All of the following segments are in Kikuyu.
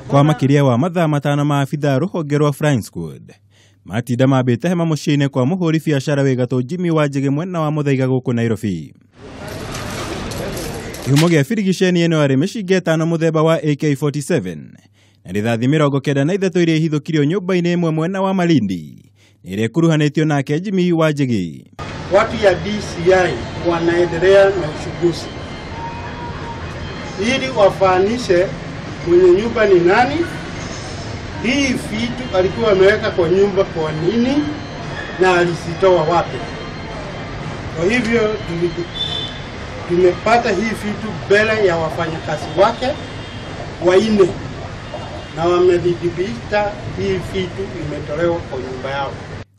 Kwa makiria wa mathaa 5 maabithaa rũhonge rwa Flying Squad matinda mambĩte hema mũciĩ-inĩ kwa mũhũri biacara wĩ gatũ Jimmy Wanjigi mwena wa Muthaiga gũkũ Nairobi. Kĩhumo gĩa birigiceni ĩno arĩ mĩcinga 5 mũthemba wa AK47 na rithathi 93 iria ihithũkirio nyũmba-inĩ ĩmwe mwena wa Malindi ĩrĩa ĩkuruhanĩtio nake Jimmy Wanjigi. Watu ya DCI wanaendelea na uchunguzi ili wafanishe mwenye nyumba ni nani, hii vitu alikuwa ameweka kwa nyumba kwa nini na alizitoa wapi. Kwa hivyo tumepata hii vitu mbele ya wafanyakazi wake wanne na wamedhibitisha hii vitu imetolewa kwa nyumba yao.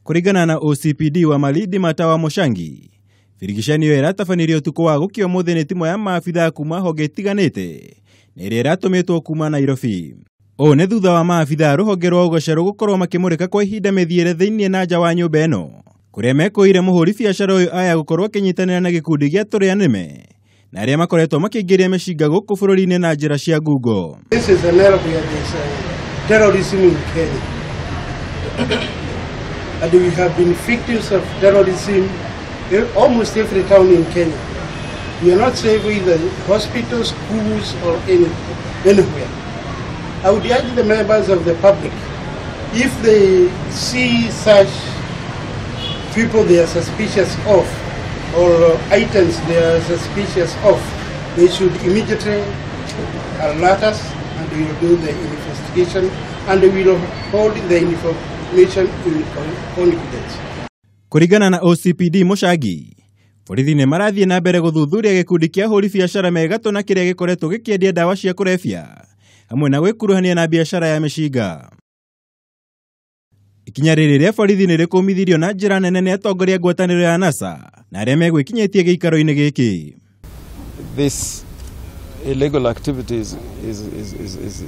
Kuringana na OCPD wa Malindi Matawa Mushangi, birigiceni ĩyo ĩratabanirio ũtukũ wa gũkĩa ũmũthĩ nĩ timu ya maabithaa kuma honge itiganĩte na ĩrĩa ĩratũmĩtwo kuma Nairobi. Ũũ nĩ thutha wa maabithaa rũhonge rwa ũgacerũ gũkorwo makĩmũrĩka kwa ihinda mĩthiĩre thĩinĩ na nja wa nyũmba ĩno kũrĩa mekũire mũhũri biacara ũyũ aya gũkorwo akĩnyitanĩra na gĩkundi gĩa Tũrĩa Nĩme na arĩa makoretwo makĩingĩria mĩcinga gũkũ bũrũri-inĩ na njĩra cia ngungo. This is an area where there is terrorism in Kenya. And we have been victims of terrorism in almost every town in Kenya. We are not safe either hospitals, schools, or anywhere. I would urge the members of the public, if they see such people they are suspicious of, or items they are suspicious of, they should immediately alert us and we will do the investigation and we will hold the information in confidence. Kuringana na OCPD Mushangi, borithi nĩ marathiĩ na mbere gũthuthuria gĩkundi kĩa ahũri biacara megatũ na kĩrĩa gĩkoretwo gĩkĩendia ndawa cia kũrebia hamwe na gwĩkuruhania na biacara ya mĩcinga. Ikinya rĩrĩ rĩa borithi nĩ rĩkũmithirio na njĩra nene nĩ atongoria ngwatanĩro ya NASA na arĩa megwĩkinyĩtie gĩikaro-inĩ gĩkĩ. This illegal activity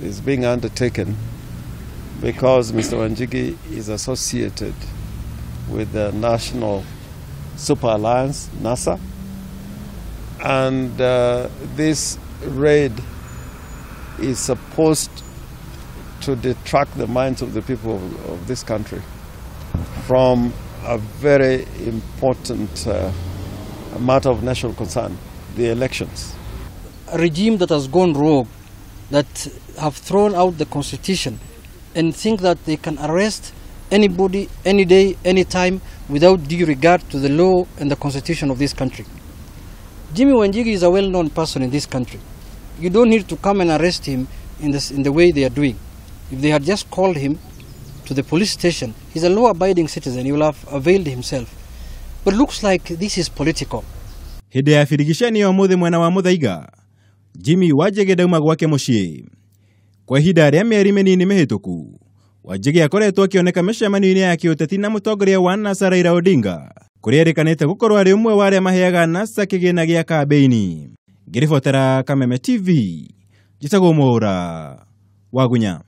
is being undertaken because Mr. Wanjigi is associated with the National Super Alliance, NASA, and this raid is supposed to detract the minds of the people of this country from a very important matter of national concern, the elections. A regime that has gone rogue, that have thrown out the constitution and think that they can arrest anybody, any day, any time, without due regard to the law and the constitution of this country. Jimmy Wanjigi is a well-known person in this country. You don't need to come and arrest him in the way they are doing. If they had just called him to the police station, he's a law-abiding citizen, he will have availed himself. But looks like this is political. Hĩndĩ ya birigiceni ya ũmũthĩ mwena wa Muthaiga, Jimmy Wanjigi ndauma gwake mũciĩ. Kwa ihinda rĩa mĩeri mĩnini mĩhĩtũku, Wanjigi akoretwo akĩoneka mĩcemanio-inĩ ya kĩũteti na mũtongoria wa NASA Raila Odinga, kũrĩa erĩkanĩte gũkorwo arĩ ũmwe wa arĩa maheaga NASA kĩgĩna gĩa kambĩini. Ngĩribotera Kameme TV, njĩtagwo Mwaura Wagunya.